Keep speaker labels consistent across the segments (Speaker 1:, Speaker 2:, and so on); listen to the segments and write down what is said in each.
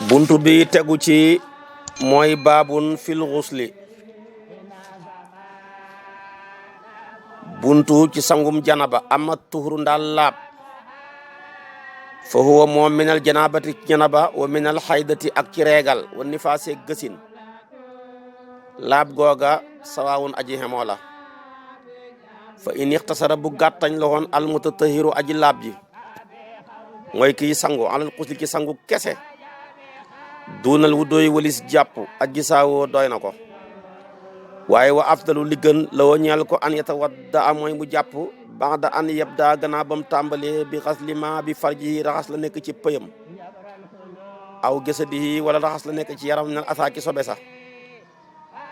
Speaker 1: buntu bi tegu ci mooy baabun fil xusli buntu ci sangum janaba ama tuhru ndaal laab fa huwa moom minal janabati janaba wa minal xaydati ak ci reegal wa nifaase gësin laab googa sawaawun aji xemoo la fa in ixtasara bu gàttañ la woon al mutatahiru aji laab ji mooy kiy sangu alal xusli ki sangu kese duunal wu doy walis jàpp aji saawoo doy na ko waaye wa afdalu li gën la woo ñeel ko an yatawadda mooy mu jàpp ba'da an yabda gannaaw bam tàmbalee bi xasli ma bi farji raxas la nekk ci pëyam aw jasadihi wala raxas la nekk ci yaram nal asaaki sobe sax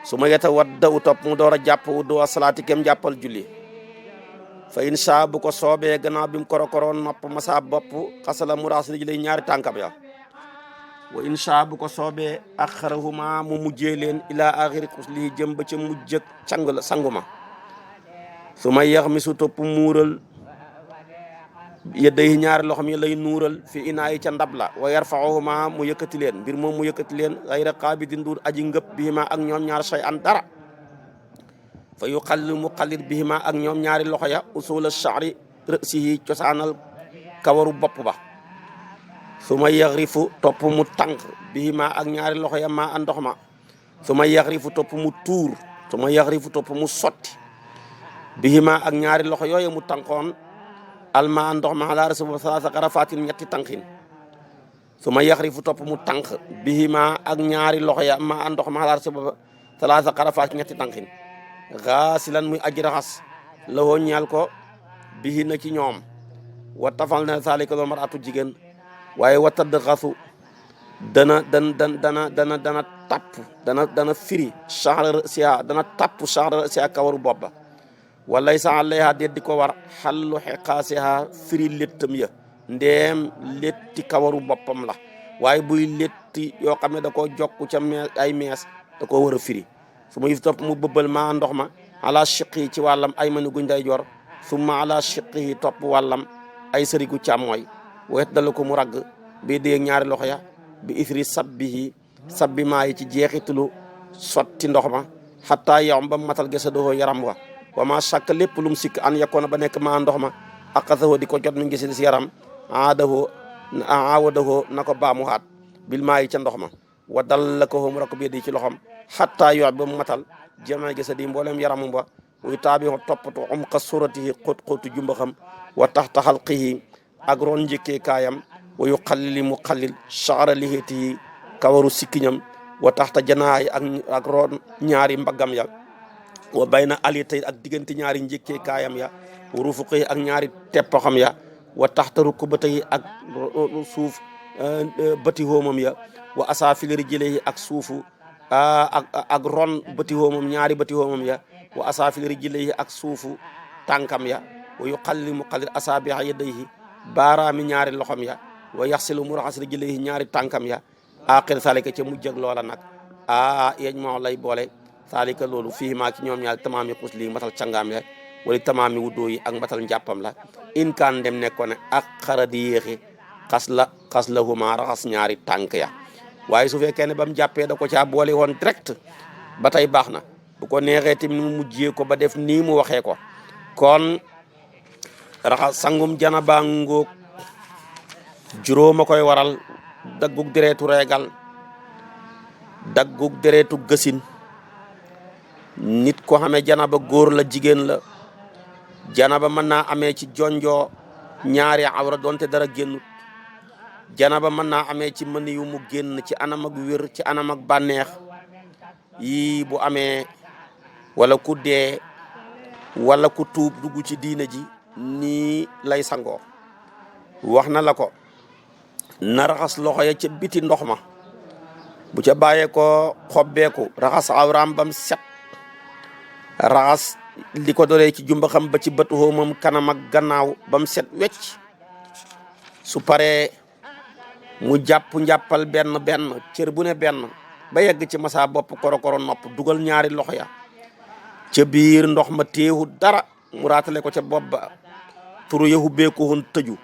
Speaker 1: su ma yatawadda u topp mu door a jàpp wu doo salaati kem jàppal julli fa insha bu ko soobee gannaaw bi mu korokoroon nopp masa bopp xasala mu raxas li lay ñaari tànkam ya wa insha bu ko soobee axarahuma mu mujjee leen ila axiri xuslihi jëm ba ca mujjëg sanguma su ma yax mi su topp muural yedday ñaari loxom yi lay nuural fi inaa yi ca ndab la wa yarfaxuhuma mu yëkkati leen mbir moom mu yëkkati leen xayra qaabidin duur aji ngëp bihima ak ñoom ñaar shay an dara fa yu xallil mu xallit bihima ak ñoom ñaari loxo ya usula sha'ri rësihi cosaanal kawaru bopp ba su ma yaxrifu topp mu tànk bihima ak ñaari loxo ya maa a ndox ma su ma yaxrifu topp mu tuur su ma yaxrifu topp mu sotti bihima ak ñaari loxo yooyu mu tànkoon alma ndox ma ala rasuba salaasa xarafatin ñetti tànkin su ma yaxrifu topp mu tànk bihima ak ñaari loxo ya ma a ndox ma ala rasuba salaasa xarafatin ñetti tànkin xaasilan muy aji raxas la woo ñeel ko bihi na ci ñoom wa tafal na saalika loolu maratu jigéen waaye wa tadd xasu dana tapp dana firi chahra sia dana tapp chahra sia kawaru bopp ba walay sa alayha déet di ko war xallu xeqaasiha firi léttam ya ndeem létti kawaru boppam la waaye buy létti yoo xam ne da koo jokku ca ay mees da koo war a firi su ma yif topp mu bëbbal ma ndox ma ala chiqi ci wàllam ay mani guñ day jor summa ala chiqi topp wàllam ay sërigu càmmooy wet dala ko mu ragg bii déeg ñaari loxo ya bi isri sabbi maa yi ci jeexitulu sotti ndox ma xataa yowm ba matal gesa doxoo yaram wa ma sàkk lépp lu mu sikk an yakkoona ba nekk maa ndox ma aqasahoo di ko jot mi ngi si yaram aawadahoo na ko baamu haat bil maa yi ca ndox ma wa dal la ko mu rakk bii di ci loxom xataa yow ba mu matal jëmee gesa di mboolem yaramum ba wuy taabi toppatu umqa suratihi xóot-xóotu jumbaxam wa taxta xalqihi ak roon njëkkee kaayam wa yu xallili mu xallil chara lihitihi kawaru sikkiñam wa taxta janaay ak roon ñaari mbaggam ya wa bayna alitay ak diggante ñaari njëkkee kaayam ya wa rufuqi ak ñaari teppaxam ya wa taxta rukubatay ak suuf bëti hoomam ya wa asafili rijlihi ak suufu ak ron bëti hoomam ñaari bëti hoomam ya wa asafili rijlihi ak suufu tànkam ya wa yu xallil mu xallil asaabiha yadayhi baaraami ñaari loxom ya wa yaxsilu mu raxas rijlihi ñaari tànkam ya aaxir salika ca mujjëg loola nag yeej moo lay boole salika loolu fii maa ci ñoom ñaari tamaami xusli matal cangaam ya wala tamaami wuddoo yi ak matal njàppam la in kaan dem nekkoon ne ak xara di yéexi xas la huma raxas ñaari tànk ya waaye su fekkee ne ba mu jàppee da ko caa boole woon direct ba tey baax na bu ko neexee tamit mu mujjee ko ba def nii mu waxee ko kon raxas sangum janaba ngóog juróoma koy waral daggug deretu reegal daggug deretu gësin nit ko xamee janaba góor la jigéen la janaba mën naa amee ci jonjoo ñaari awra doonte dara génnut janaba mën naa amee ci mën yu mu génn ci anam ak wér ci anam ak bànneex yii bu amee wala ku dee wala ku tuub dugg ci diina ji nii lay sangoo wax na la ko na raxas loxo ya ca biti ndox ma bu ca bàyyee ko xobbeeku raxas awraam bam set raxas li ko doree ci jumba xam ba ci bët hoomam kanam ak gannaaw bam set wecc su paree mu jàpp njàppal benn cër bu ne benn ba yegg ci masa bopp korokoro nopp dugal ñaari loxo ya ca biir ndox ma téewu dara mu raatale ko ca bopp ba turu ya hubbeeku woon tëju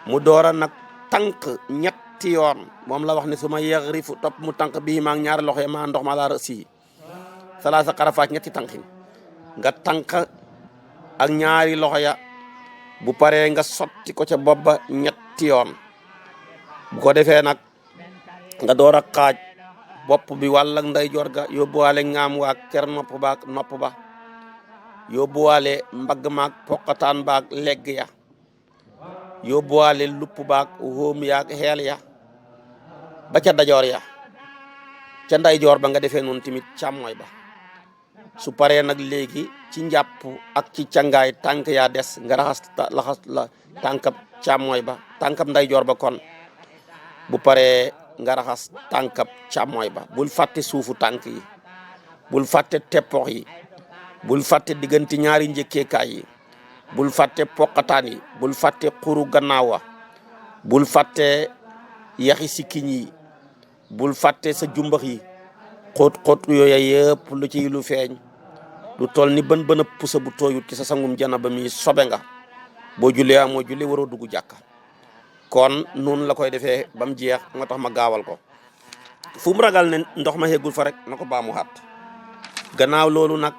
Speaker 1: mu doora nag tànk ñett ñetti yoon moom la wax ne su ma yagrifu topp mu tànk bii maa ngi ñaari loxo yi maa ndox ma laa rësi salaasa xarafaat ñetti tànkin nga tànk ak ñaari loxo ya bu paree nga sotti ko ca bopp ba ñetti yoon bu ko defee nag nga door a xaaj bopp bi wàll ak ndeyjoor ga yóbbuwaale ngaam waa ker nopp ba yóbbuwaale mbagg maag poqataan baag legg ya yóbbuwaale lupp baag hóom yaag xeel ya ba ca dajoor ya ca ndeyjoor ba nga defee noonu tamit càmmooy ba su paree nag léegi ci njàpp ak ci cangaay tànk yaa des nga laxas la tànkab càmmooy ba tànkab ndeyjoor ba kon bu paree nga raxas tànkab càmmooy ba bul fàtte suufu tànk yi bul fàtte teppox yi bul fàtte diggante ñaari njëkkeekaay yi bul fàtte poqataan yi bul fàtte xuru gannaaw wa bul fàtte yaxi sikkiñ yi bul fàtte sa jumbax yi xóot yooya yëpp lu ci lu feeñ lu toll ni bën a pusa bu tooyut ci sa sangum janaba mi sobe nga boo jullee amoo julli waroo dugg jàkka kon noonu la koy defee ba mu jeex moo tax ma gaawal ko fu mu ragal ne ndox ma xeegul fa rek na ko baamu xaat gannaaw loolu nag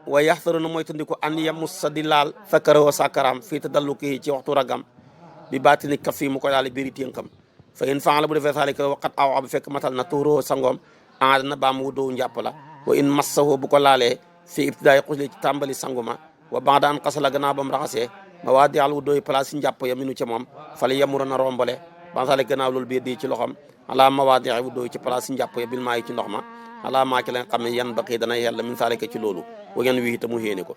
Speaker 1: wa yaxtaruna mooy tandiku an yamussa di laal sakarawo sakaram fii te dallu kii ci waxtu ragam bi baatini kaf fii mu koy laal biri ténkam fa in faala bu defee saalika waqat aw bu fekk matal na tuuroo sangoom dana baam wu doo njàpp la wa in massahu bu ko laalee fii ibtidaay xusli ci tàmbali sanguma wa ba'da an xasala gannaaw ba mu raxasee ma waa di àll wu dooy place yi njàpp ya minu ca moom fale yamura na rombale ba sale gannaaw loolu bii di ci loxom ala ma waa di wu dooy ci place yi njàpp ya bil maa yi ci ndox ma ala maa ci la nga xam ne yan baqi dana yàlla min saalika ci loolu wa ngeen wii te mu héene ko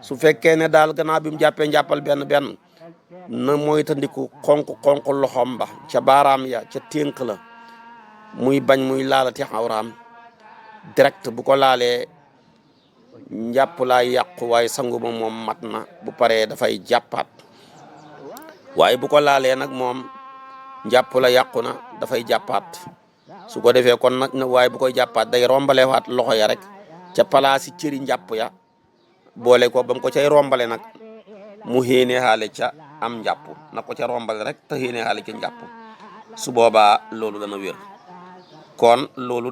Speaker 1: su fekkee ne daal gannaaw bi mu jàppee njàppal benn na mooy tandiku xonq loxom ba ca baaraam ya ca ténk la muy bañ muy laalati awraam direct bu ko laalee njàpp laa yàqu waaye sangu ba moom mat na bu paree dafay jàppaat waaye bu ko laalee nag moom njàpp la yàqu na dafay jàppaat su ko defee kon nag waaye bu koy jàppaat day rombalewaat loxo ya rek ca palaasi cëri njàpp ya boole ko ba mu ko cay rombale nag mu héene xaale ca am njàpp na ko ca rombale rek te héene xaale ca njàpp su boobaa loolu dana wér kon loolu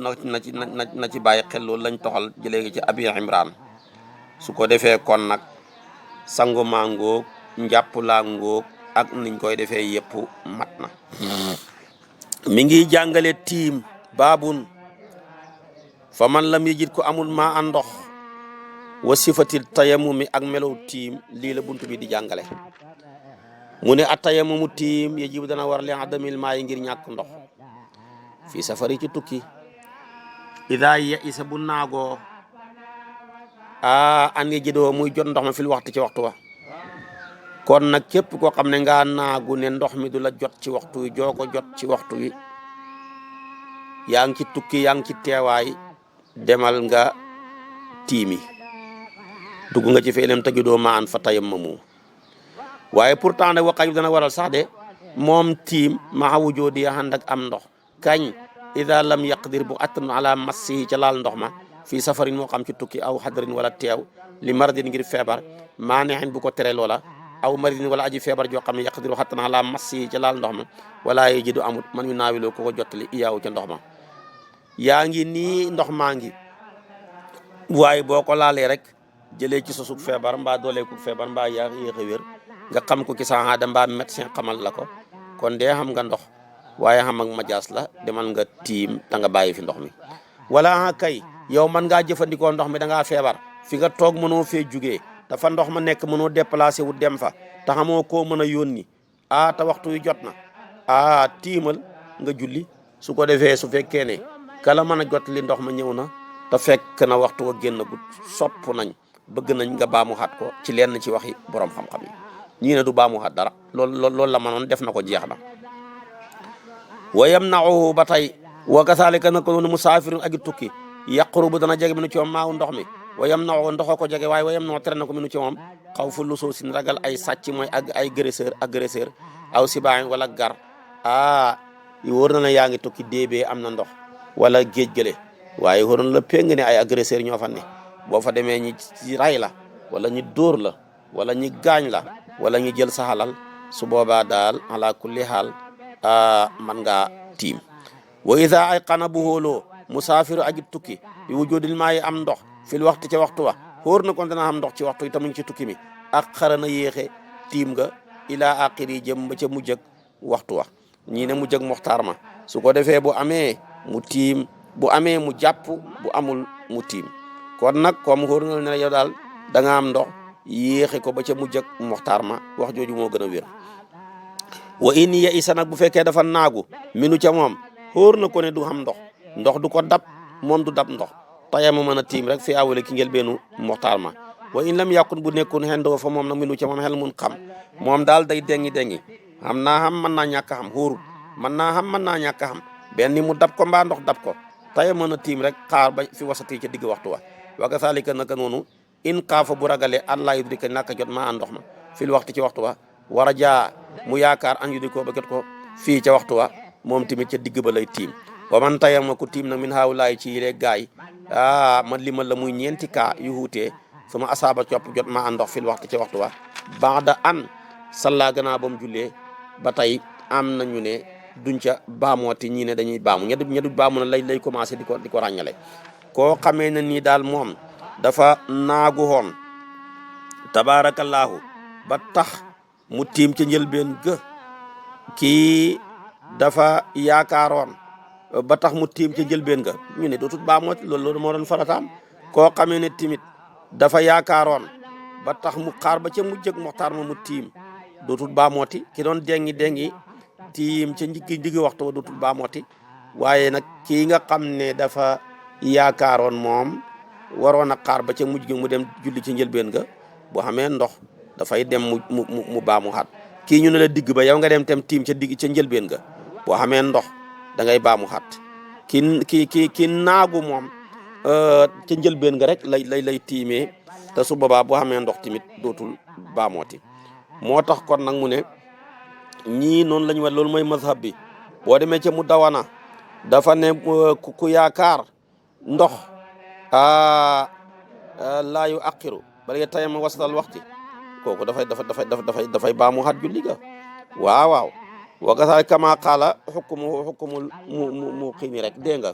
Speaker 1: na ci bàyyi xel loolu lañ toxal jëlee ci Abi Imran su ko defee kon nag sangu maa ngóog njàpp laa ngóog ak niñ koy defee yëpp mat na mi ngi jàngale tiim baabun fa man lam yajid ko amul maa an ndox wa sifatil tayamumi ak melow tiim lii la buntu bi di jàngale mu ne a tayamumu tiim yajibu dana war li adamil maa yi ngir ñàkk ndox fii safari ci tukki ida ya isa bu naagoo an nga jëdoo muy jot ndox ma fil waxtu ci waxtu wa kon nag képp koo xam ne nga naagu ne ndox mi du la jot ci waxtu wi joo ko jot ci waxtu wi yaa ngi ci tukki yaa ngi ci teewaay demal nga tiimi dugg nga ci feelem tajidoo ma an fa tayammamu waaye pourtant nag waqaay bi dana waral sax de moom tiim maa wujoo di ànd ak am ndox kañ ida lam yaqdir bu attan ala massi ca laal ndox ma fii safarin moo xam ci tukki aw xadarin wala teew li maradin ngir feebar maa neexin bu ko tere loola aw maradin wala aji feebar joo xam ne yaqdiru xattan ala massi ca laal ndox ma wala yi ji du amut man yu naawiloo ko ko jottali iyaawu ca ndox ma yaa ngi nii ndox maa ngi waaye boo ko laalee rek jëlee ci sosug feebar mbaa dooleeku feebar mbaa yaa yéex a wér nga xam ko ci sa aada mbaa médecin xamal la ko kon dee xam nga ndox waaye xam ak majaas la demal nga tiim da nga bàyyi fi ndox mi wala kay yow man ngaa jëfandikoo ndox mi da ngaa feebar fi nga toog mënoo fee jugee dafa ndox ma nekk mënoo déplacé wu dem fa te xamoo koo mën a yónni te waxtu wi jot na tiimal nga julli su ko defee su fekkee ne kala mën a jot li ndox ma ñëw na te fekk na waxtu wa génn gut sopp nañ bëgg nañ nga baamu xat ko ci lenn ci waxi borom xam-xam yi ñii ne du baamu xat dara loolu la mënoon def na ko jeex na wa yamna'uhu ba tey wa kasaalika na ko noonu musaafirun ak tukki yaqrubu dana jege minu ci moom maaw ndox mi wa yamna'uhu ndoxoo ko jege waaye wa yamna'uhu tere na ko minu ci moom xaw fu lu soo sin ragal ay sàcc mooy ak ay agresseur aw sibaayin wala gar wóor na la yaa ngi tukki déebee am na ndox wala géej gële waaye wóor na la péng ne ay agresseur ñoo fa ne boo fa demee ñi ray la wala ñi dóor la wala ñi gaañ la wala ñi jël sa xalal su boobaa daal ala kulli xaal man ngaa tiim. wa ida ay qana bu hóoloo musaafiru aji tukki bi wujudil maa yi am ndox fil waxtu ca waxtu wa xóor na kon dana am ndox ci waxtu yi tamuñ ci tukki mi ak xarana yéexe tiim nga ilaa aqiri jëm ba ca mujjëg waxtu wa ñii ne mujjëg moxtaar ma su ko defee bu amee mu tiim bu amee mu jàpp bu amul mu tiim kon nag comme xóor na ne yow daal da nga am ndox yéexe ko ba ca mujjëg moxtaar ma wax jooju moo gën a wér. wa in ya isa nag bu fekkee dafa naagu minu ca moom xóor na ko ne du xam ndox du ko dab moom du dab ndox taya ma mën a tiim rek fi awale ki ngel beenu moxtaar ma wa in lam yàkkun bu nekkun xendoo fa moom nag minu ca moom xel mun xam moom daal day dengi xam naa xam mën naa ñàkk a xam xóorut mën naa xam mën naa ñàkk a xam benn mu dab ko mbaa ndox dab ko taya mën a tiim rek xaar ba fi wasati ca digg waxtu wa wa kasaalika naka noonu in xaafa bu ragalee allah yudrika naka jot maa ndox ma fil waxtu ci waxtu wa war a jaa mu yaakaar an yudrikoo ba jot ko fii ca waxtu wa moom tamit ca digg ba lay tiim wa man tayam ma ku tiim nag min haawulaay ci yile gaay man limal la muy ñeenti kaa yu wuutee suma asaaba copp jot maa ndox fil waxtu ci waxtu wa baada an salla gannaaw ba mu jullee ba tey am nañu ne duñ ca baamooti ñii ne dañuy baamu ñedu baamu na lay commencé di ko ràññale koo xamee ne nii daal moom dafa naagu xoon tabaarakallaahu ba tax mu tiim ca njëlbeen ga kii dafa yaakaaroon ba tax mu tiim ca njëlbeen ga ñu ne dootut baamooti loolu moo doon farataam koo xamee ne timit dafa yaakaaroon ba tax mu xaar ba ca mujjëg moxtaar ma mu tiim dootul baamooti ki doon dengi tiim ca digg waxtu wa dootul baamooti waaye nag kii nga xam ne dafa yaakaaroon moom waroon a xaar ba ca mujj gi mu dem julli ci njëlbeen ga boo xamee ndox dafay dem mu baamu xaat kii ñu ne la digg ba yow nga dem tem tiim ca digg ca njëlbeen ga boo xamee ndox da ngay baamu xaat ki naagu moom ca njëlbeen ga rek lay tiimee te su boobaa boo xamee ndox tamit dootul baamooti moo tax kon nag mu ne ñii noonu la ñu wax loolu mooy mazhab bi boo demee ca mu dawana dafa ne ku yaakaar ndox laa yu aqiru bala nga tayama wasatal waxti kooku dafay baamu xaat julli ga waaw wa kasal kama qaala xukumul mu xiini rek dégg nga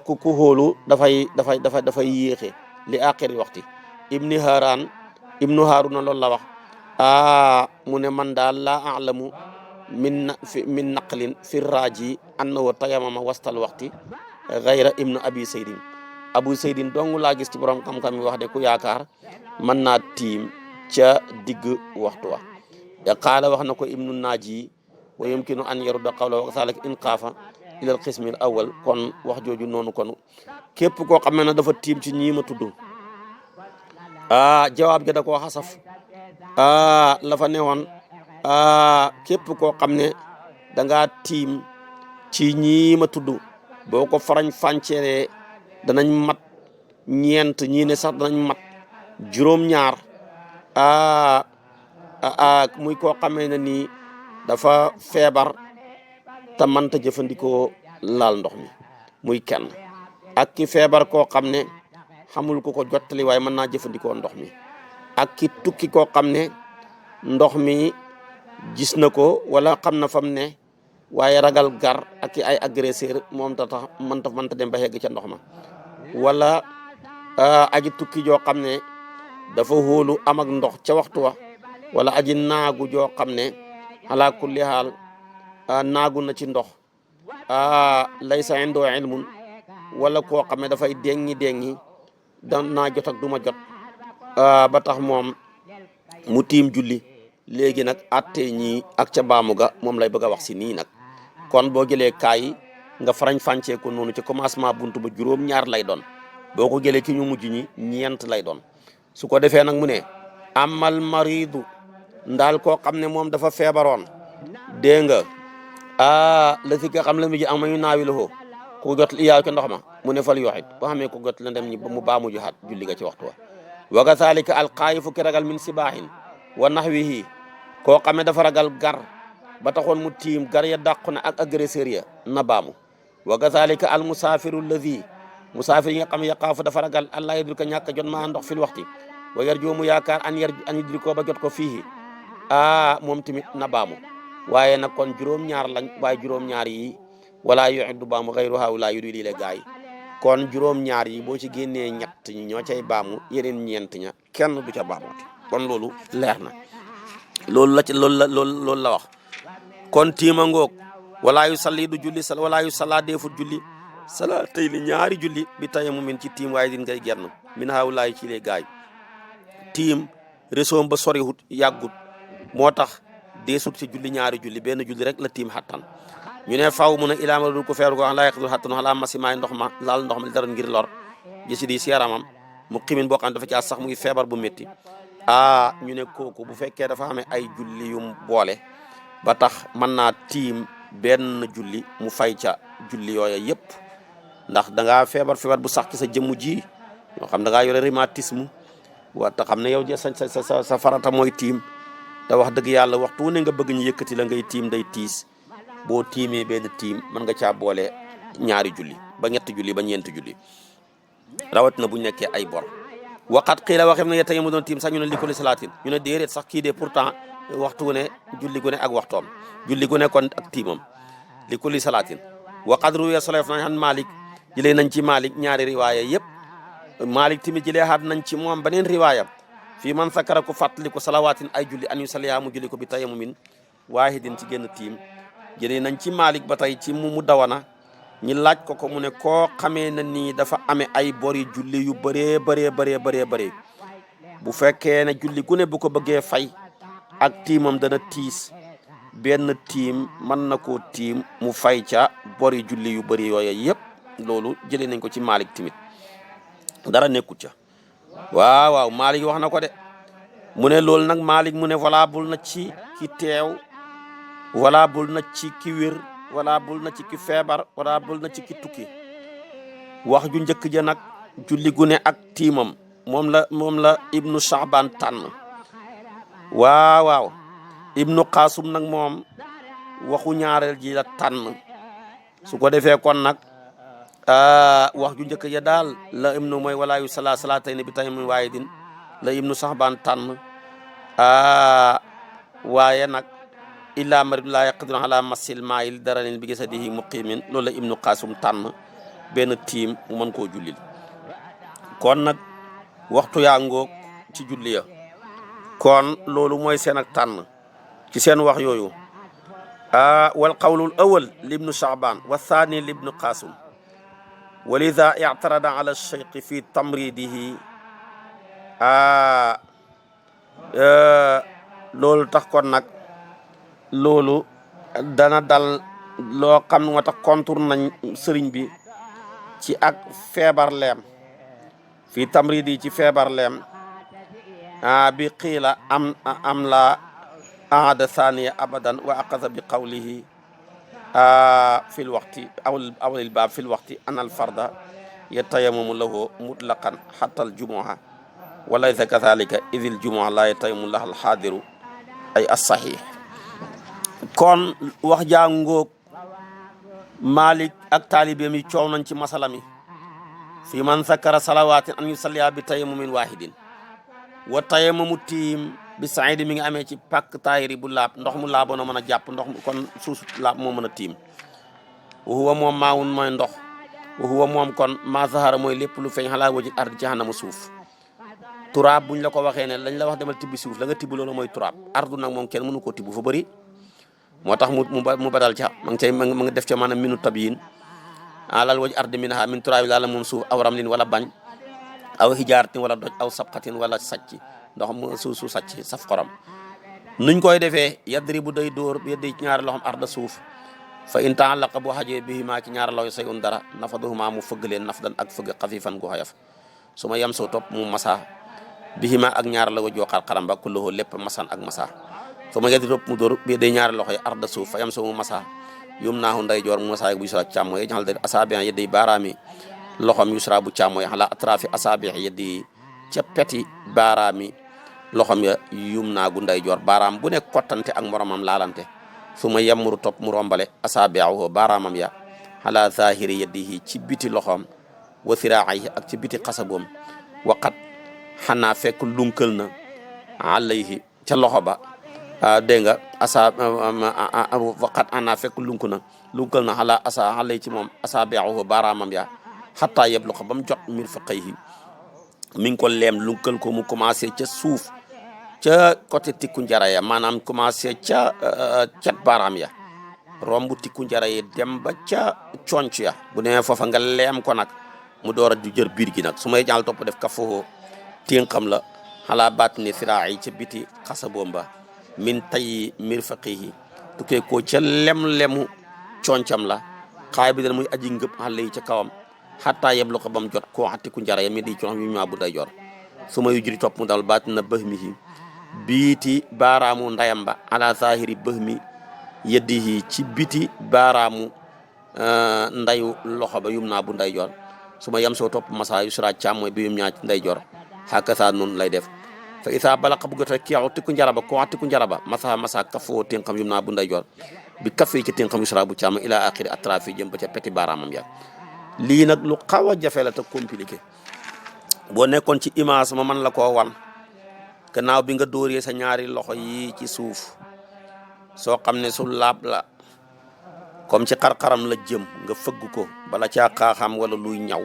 Speaker 1: ku xóolu dafay yéexe li aqiri waxti ibnu haruna loolu la wax mu ne man daal laa alamu min naqlin fi raaji annahu tayamama wastal waxti gayra ibnu abu saydin dong laa gis ci borom xam-xam yi wax de ku yaakaar mën naa tiim ca digg waxtu wa qaala wax na ko ibnu naaji wa yumkinu an yarudda qawla wa kasalik in xaafa ila al qismi al awal kon wax jooju noonu kon képp koo xam ne dafa tiim ci ñii ma tudd jawaab ja da koo xasaf la fa newoon képp koo xam ne da ngaa tiim ci ñii ma tudd boo ko farañ fànceeree danañ mat ñeent ñii ne sax danañ mat juróom-ñaar muy koo xamee ne nii dafa feebar te mënta jëfandikoo laal ndox mi muy kenn ak ki feebar koo xam ne xamul ko jottali waaye mën naa jëfandikoo ndox mi ak ki tukki koo xam ne ndox mi gis na ko wala xam na fam ne waaye ragal gar ak ki ay agresseur moom tax mënta dem ba yegg ca ndox ma wala aji tukki joo xam ne dafa hóolu am ak ndox ca waxtu wa wala aji naagu joo xam ne ala kulli haal naagu na ci ndox laysa indoo ilmun wala koo xam ne dafay dengi naa jot ak du ma jot ba tax moom mu tiim julli léegi nag attee ñii ak ca baamu ga moom lay bëgg a wax si nii nag kon boo jëlee kaay nga farañ fàncee ko noonu ci commencement buntu ba juróom-ñaar lay doon boo ko jëlee ci ñu mujj ñi ñeent lay doon su ko defee nag mu ne amal maridu ndaal koo xam ne moom dafa feebaroon dégg nga la si nga xam la mu ji am ñu naawi la ko ku jot iyaaw ca ndox ma mu ne fal yoxit boo xamee ko jot la dem ñi ba mu baamu joxaat julli ga ci waxtu wa wa kazalika alxaayifu ki ragal min sibaahin wa naxwihi koo xam ne dafa ragal gar ba taxoon mu tiim gar ya dàqu na ak agresseur ya na baamu wa kazalika al musaafiru alladi musaafir yi nga xam ne yaqaafu dafa ragal allah yadul ko ñàkk jot maa ndox fil waxti wa yarjoo mu yaakaar an yudrikoo ba jot ko fii moom tamit na baamu waaye nag kon juróom-ñaar lañ waaye juróom-ñaar yi wala yu'iddu baamu xayru haula yu di le gaay kon juróom-ñaar yi boo ci génnee ñett ñi ñoo cay baamu yeneen ñeent ña kenn du ca baamooti kon loolu leer na loolu la ci loolu la wax kon tiima ngoog wala yu salli du julli wala yu salla defut julli sala tey li ñaari julli bi taye mu min ci tiim waaye din ngay genn min haawulaay ci les gaay tiim résoom ba soriwut yàggut moo tax deesut ci julli ñaari julli benn julli rek la tiim xattan ñu ne faw mun a ilaama dul ko feeru ko wax laa yaqdul xattanu xalaa masimaay ndox ma laal ndox ma li dara ngir lor gisi di si yaramam mu ximin boo xam ne dafa caa sax muy feebar bu métti ñu ne kooku bu fekkee dafa amee ay julli yum boole ba tax mën naa tiim benn julli mu fay ca julli yooya yëpp ndax da ngaa feebar bu sax ci sa jëmm ji ñoo xam da ngaa yore rhumatisme wa te xam ne yow sa farata mooy tiim te wax dëgg yàlla waxtu wu ne nga bëgg ñu yëkkati la ngay tiim day tiis boo tiimee benn tiim mën nga caa boole ñaari julli ba ñetti julli ba ñeenti julli rawat na bu ñu nekkee ay bor waqat xii la waxem ne tey mu doon tiim sax ñu ne li ko li salaatin ñu ne déedéet sax kii de pourtant waxtu wu ne julli gu ne ak waxtoom julli gu ne kon ak tiimam li ko li salaatin waqat ruya solef nañ xan Malik jëlee nañ ci Malik ñaari riwaaya yëpp Malik tamit jëlee xaat nañ ci moom beneen riwaaya fii man sakara ko fàttali ko salawaatin ay julli an yu saliya mu julli ko bi tayamumin waahidin ci génn tiim jëlee nañ ci Malik ba tey ci mu dawana ñi laaj ko mu ne koo xamee na nii dafa amee ay bori julli yu bëree bu fekkee ne julli gu ne bu ko bëggee fay ak tiimam dana tiis benn tiim mën na koo tiim mu fay ca bori julli yu bëri yooya yëpp loolu jëlee nañ ko ci Malik tamit dara nekkut ca waaw Malik wax na ko de mu ne loolu nag Malik mu ne valable na ci ki teew valable na ci ki wér valable na ci ki feebar valable na ci ki tukki wax ju njëkk ja nag julli gu ne ak tiimam moom la Ibnu Shahban tànn waaw Ibnu Qasim nag moom waxu ñaareel ji la tànn su ko defee kon nag wax ju njëkk ja daal la ibnu mooy walaa yu salaatayni bi tayamumin waahidin la Ibnu Shahban tànn waaye nag illaa maridun laa yaqdiru ala masil maayil daranin bi jasadihi muqimin loolu la Ibnu Qasim tànn benn tiim mu mën koo jullil kon nag waxtu yaa ngoog ci julli ya kon loolu mooy seen ak tànn ci seen wax yooyu wal qawlul awal libnu Shahban wa thani libnu Qasim walida i'tarada ala cheikh fi tamridihi loolu tax kon nag loolu dana dal loo xam ne moo tax contour nañ sëriñ bi ci ak feebar leem fii tamridi ci feebar leem bi qiila am la aada thaniya abadan wa aqasa bi qawlihi fi lwaqti awlil baab fi lwaqti an alfarda yatayamumu lahu mutlaqan xata aljumuha wa laysa kadalika id aljumuha la yatayamumu laha alxaadiru ay assaxix kon wax jaa ngóog Malik ak taalibeem yi coow nañ ci masala mi fi man sakara salawaatin an yusalliya bi tayamumin waahidin wa tayamumu tiim bi saidi mi ngi amee ci pàkk taayiri bu laab ndox mu laaboon a mën a jàpp ndox mu kon suuf laab moo mën a tiim wa huwa moom maawun mooy ndox wa huwa moom kon maa zahara mooy lépp lu feeñ xalaa wajil ardi jahannama suuf turaab buñ la ko waxee ne lañ la wax demal tibbi suuf la nga tibb loolu mooy turaab ardu nag moom kenn mënu koo tibb fa bëri moo tax mu badal ca ma ngi cay ma nga def ca maanaam minu tabiyin alal waj ardi minha min turaabi laala moom suuf aw ramlin wala bañ aw hijaaratin wala doj aw sabqatin wala sàcc ndox mu su sàcc saf xorom nuñ koy defee yadri bu day dóor yeddi ci ñaari loxom arda suuf fa in taallaqa bu xajee bihimaa ci ñaari loxo say un dara nafaduhuma mu fëgg leen nafdan ak fëgg xafifan gu xayaf su ma yem soo topp mu masa bihimaa ak ñaari la wajoo xarxaram ba kulluhu lépp masan ak masa su ma yeddi topp mu dóor bi day ñaari loxo yi arda suuf fa yem soo mu masa yum naahu nday joor mu masaa bu yusra càmmooy jaxal de asaabi yeddi baaraami loxom yusra bu càmmooy ala atrafi asaabi yeddi ca peti baaraami loxom ya yum naagu nday joor baaraam bu nekk kottante ak moromam laalante su ma yemmuru topp mu rombale asaabi'ahu baaraamam ya ala zahiri yadihi ci biti loxom wa siraahi ak ci biti xasaboom waqat xanaa fekk lunkal na alayhi ca loxo ba dégg nga asa waqat ana fekk lunkal na xala asa xalay ci moom asa beexu baaraamam ya xataa yeblu ko ba mu jot mir fa xëy mi ngi ko leem lunkal ko mu commencé ca suuf ca côté tikku njara ya maanaam commencé ca cet baaraam ya romb tikku njara yi dem ba ca conc ya bu demee foofa nga leem ko nag mu door a di jër biir gi nag su may jàll topp def kafoo ténqam la xalaa baat ni firaa yi ca biti xasa bomba min tay mir faqihi tukkee ko ca lem-lemu concam la xaay bi dana muy aji ngëp xale yi ca kawam xattaa yeblu ko ba mu jot koo xatti ku njara ya mi di cox mi ma bu day jor su ma yu juri topp mu dal baat na bëx mi biiti baaraamu ndayam ba ala zahiri bëx mi yeddihi ci biti baaraamu ndayu loxo ba yum naa bu nday jor su ma yem soo topp masa yusra càmmooy bi yum ñaa ci nday jor xakasa noonu lay def fa isa balaqa bu gota kiyaxu tikku njaraba ko wax tikku njaraba masa kafoo ténqam yum naa bu nday jor bi kafee ci ténqam yusra bu càmm ila axiri atrafi jëm ba ca peti baaraamam ya lii nag lu xaw a jafe la te compliqué boo nekkoon ci image ma man la koo wan gannaaw bi nga dóoree sa ñaari loxo yi ci suuf soo xam ne su laab la comme ci xar-xaram la jëm nga fëgg ko bala caa xaaxam wala luy ñaw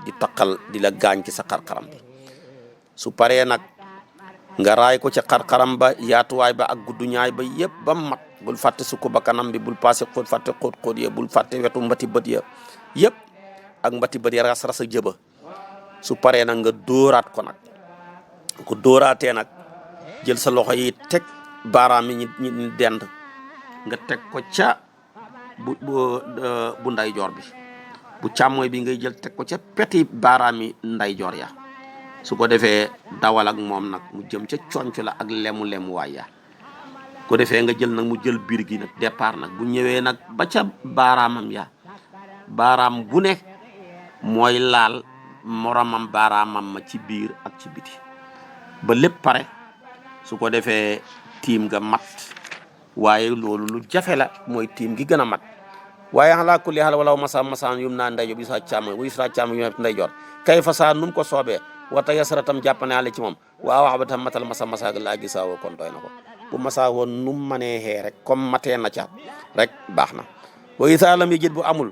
Speaker 1: di taqal di la gaañ ci sa xar-xaram bi su paree nag nga raay ko ci xar-xaram ba yaatuwaay ba ak guddu ñaay ba yëpp ba mat bul fàtte sukk ba kanam bi bul passé xóot fàtte xóot ya bul fàtte wetu mbati bët ya yëpp ak mbati bët ya ras-ras a jëba su paree nag nga dóoraat ko nag ko dóoraatee nag jël sa loxo yi teg baaraam yi ñi dend nga teg ko ca bu ndeyjoor bi bu càmmooy bi ngay jël teg ko ca peti baaraam yi ndeyjoor ya su ko defee dawal ak moom nag mu jëm ca conc la ak lemu waay ya ko defee nga jël nag mu jël biir gi nag départ nag bu ñëwee nag ba ca baaraamam ya baaraam bu ne mooy laal moromam baaraamam ma ci biir ak ci biti ba lépp pare su ko defee tiim nga mat waaye loolu lu jafe la mooy tiim gi gën a mat waaye xalaa kulli xaal wala masaan yum naa ndeyjoor bi sa càmm bu sa càmm yu ndeyjoor kay fa saa num ko soobee wata yasara tam jàppane ale ci moom waaw wax ba tam matal masa laa gisaawoo kon doy na ko bu masa woon num manee xee rek comme matee na ca rek baax na wa isa lam yajid bu amul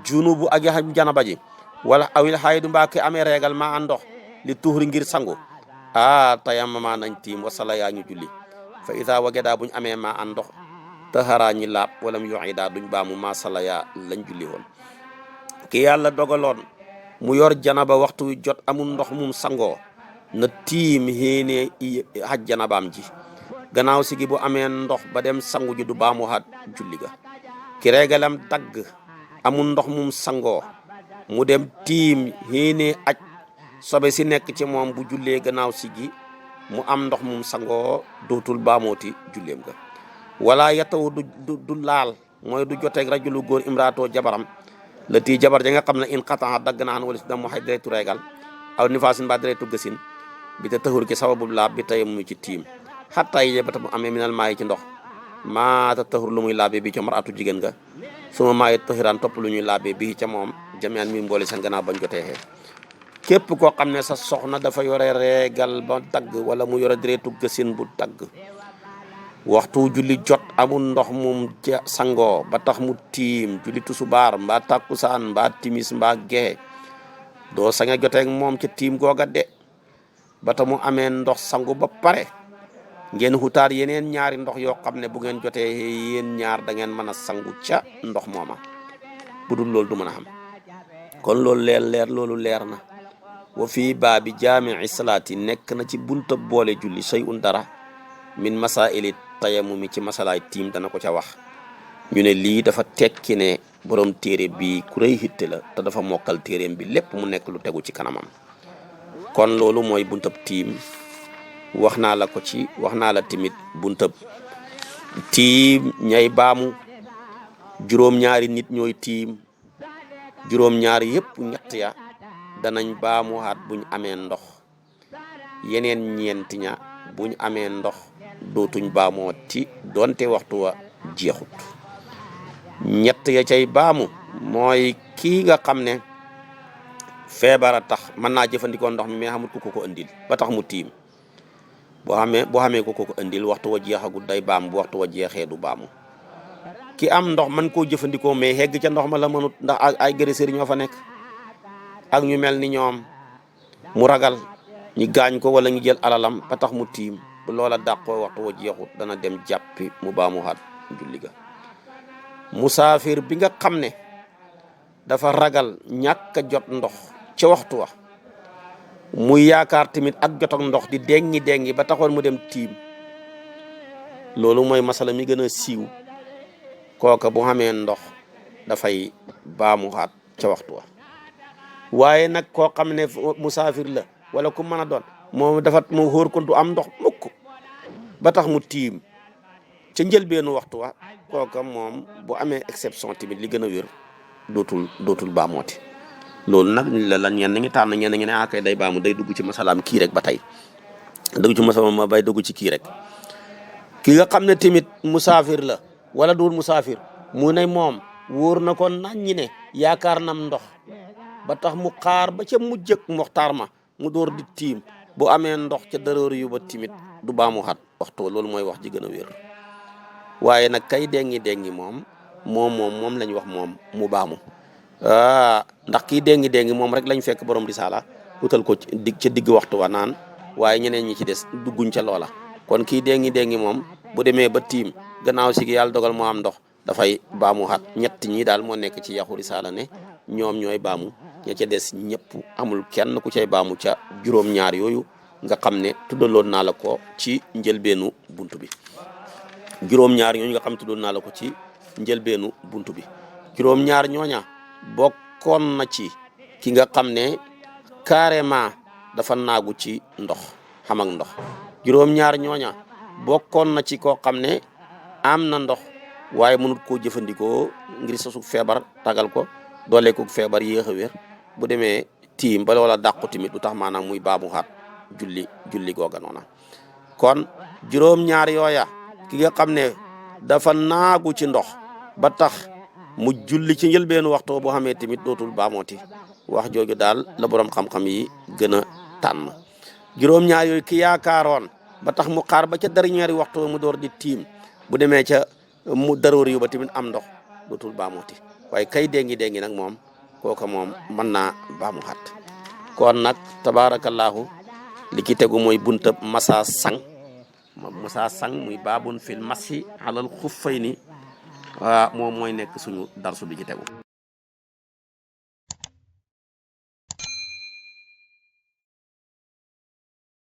Speaker 1: junubu ak yax janaba ji wala awil xaydu mbaa ki amee régal ma an ndox li tuxri ngir sangu tayamama nañ tiim wasala yaa ñu julli fa isa wageda buñ amee ma an ndox taxaraa ñi laab wala mu yoxida duñ baamu ma sala yaa lañ julli woon ki yàlla dogaloon mu yor janaba waxtu wi jot amul ndox mum sangoo na tiim xéene xaj janabaam ji gannaaw si gi bu amee ndox ba dem sangu ji du baamu xaat julli ga ki régalam dagg amul ndox mum sangoo mu dem tiim xéene aj sobe si nekk ci moom bu jullee gannaaw si gi mu am ndox mum sangoo dootul baamooti julleem ga wala yataw du laal mooy du joteeg rajulu góor imraatoo jabaram la tii jabar ja nga xam ne in xataa dagg naan wala si dam mu xaj deretu reegal aw nifaasin ba deretu gësin bi te taxur ki sababu laab bi tey mu ci tiim xattaa yi ba ta mu amee minal maa yi ci ndox maa ta taxur lu muy laabee bi ca maratu jigéen nga suma maa yi taxiraan topp lu ñuy laabee bi ca moom jamian mi mboole seen gannaaw bañ jotee xee képp koo xam ne sa soxna dafa yore reegal ba dagg wala mu yore deretu gësin bu dagg waxtu julli jot amul ndox mum sangoo ba tax mu tiim julli tusubaar mbaa takkusaan mbaa timis mbaa gexe doo sañ a joteeg moom ca tiim googa de ba tax mu amee ndox sangu ba pare ngeen xutaar yeneen ñaari ndox yoo xam ne bu ngeen jotee yéen ñaar da ngeen mën a sangu ca ndox mooma bu dul loolu du mën a xam kon loolu loolu leer na wa fii baabi jaami'i salaati nekk na ci bunta boole julli shay un dara min masaili tayamumi ci masalaay tiim dana ko ca wax ñu ne lii dafa tekki ne borom téere bi ku rëy hitte la te dafa mokkal téereem bi lépp mu nekk lu tegu ci kanamam kon loolu mooy buntab tiim wax naa la ko ci wax naa la tamit buntab tiim ñay baamu juróom-ñaari nit ñooy tiim juróom-ñaari yëpp ñett ya danañ baamuwaat buñ amee ndox yeneen ñeenti ña buñ amee ndox dootuñ baamoo ci donte waxtu wa jeexut ñett ya cay baamu mooy kii nga xam ne feebar a tax mën naa jëfandikoo ndox mi mais xamut ku ko andil ba tax mu tiim boo xamee ko indil waxtu wa jeexagul day baam bu waxtu wa jeexee du baamu ki am ndox man koo jëfandikoo mais hegg ca ndox ma la mënut ndax ay agresseurs ñoo fa nekk ak ñu mel ni ñoom mu ragal ñu gaañ ko wala ñu jël alalam ba tax mu tiim bu loola dàqoo waxtu wa jeexut dana dem jàppi mu baamu xaat julli ga musaafir bi nga xam ne dafa ragal ñàkk a jot ndox ca waxtu wa muy yaakaar tamit ak jot ak ndox di dengi ba taxoon mu dem tiim loolu mooy masala mi gën a siiw kooka bu xamee ndox dafay baamu xaat ca waxtu wa waaye nag koo xam ne musaafir la wala ku mën a doon moom dafa mu xóor ko du am ndox mukk ba tax mu tiim ca njëlbeenu waxtu wa kooka moom bu amee exception tamit li gën a wér dootul baamooti loolu nag la ñenn ngi tànn ñenn ngi ne akay day baamu day dugg ci masalaam kii rek ba tey dugg ci masalaam ma bay dugg ci kii rek ki nga xam ne tamit musaafir la wala duul musaafir mu ne moom wóor na ko naññi ne yaakaar nam ndox ba tax mu xaar ba ca mujjëg moxtaar ma mu door di tiim bu amee ndox ca daroor yu ba timit du baamu xat waxtu loolu mooy wax ji gën a wér waaye nag kay dengi moom lañ wax moom mu baamu ndax kii dengi moom rek lañ fekk borom risaala utal ko ca digg waxtu wa naan waaye ñeneen ñi ci des dugguñ ca loola kon kii dengi moom bu demee ba tiim gannaaw si yàlla dogal moo am ndox dafay baamu xat ñett ñi daal moo nekk ci yaxu risaala ne ñoom ñooy baamu ña ca des ñëpp amul kenn ku cay baamu ca juróom-ñaar yooyu nga xam ne tuddaloon naa la ko ci njëlbeenu buntu bi juróom-ñaar ñooñu nga xam tuddoon naa la ko ci njëlbeenu buntu bi juróom-ñaar ñooña bokkoon na ci ki nga xam ne carrément dafa naagu ci ndox xam ak ndox juróom-ñaar ñooña bokkoon na ci koo xam ne am na ndox waaye mënut koo jëfandikoo ngir sasug feebar tagal ko doole ko feebar yéex a wér bu demee tiim ba wala dàqu tamit du tax maanaam muy baamu xaat julli googa noona kon juróom-ñaar yooya ki nga xam ne dafa naagu ci ndox ba tax mu julli ci njëlbeenu waxtu boo xamee tamit dootul baamooti wax jooju daal la borom xam-xam yi gën a tànn juróom-ñaar yooyu ki yaakaaroon ba tax mu xaar ba ca dernier waxtu mu door di tiim bu demee ca mu daroor yu ba tamit am ndox dootul baamooti waaye kay dengi nag moom kooka moom mën naa baamu xat kon nag tabaarakallaahu li ci tegu mooy buntab masa sang muy baabun fil masi alal xuffayni moom mooy nekk suñu darsu bi ci tegu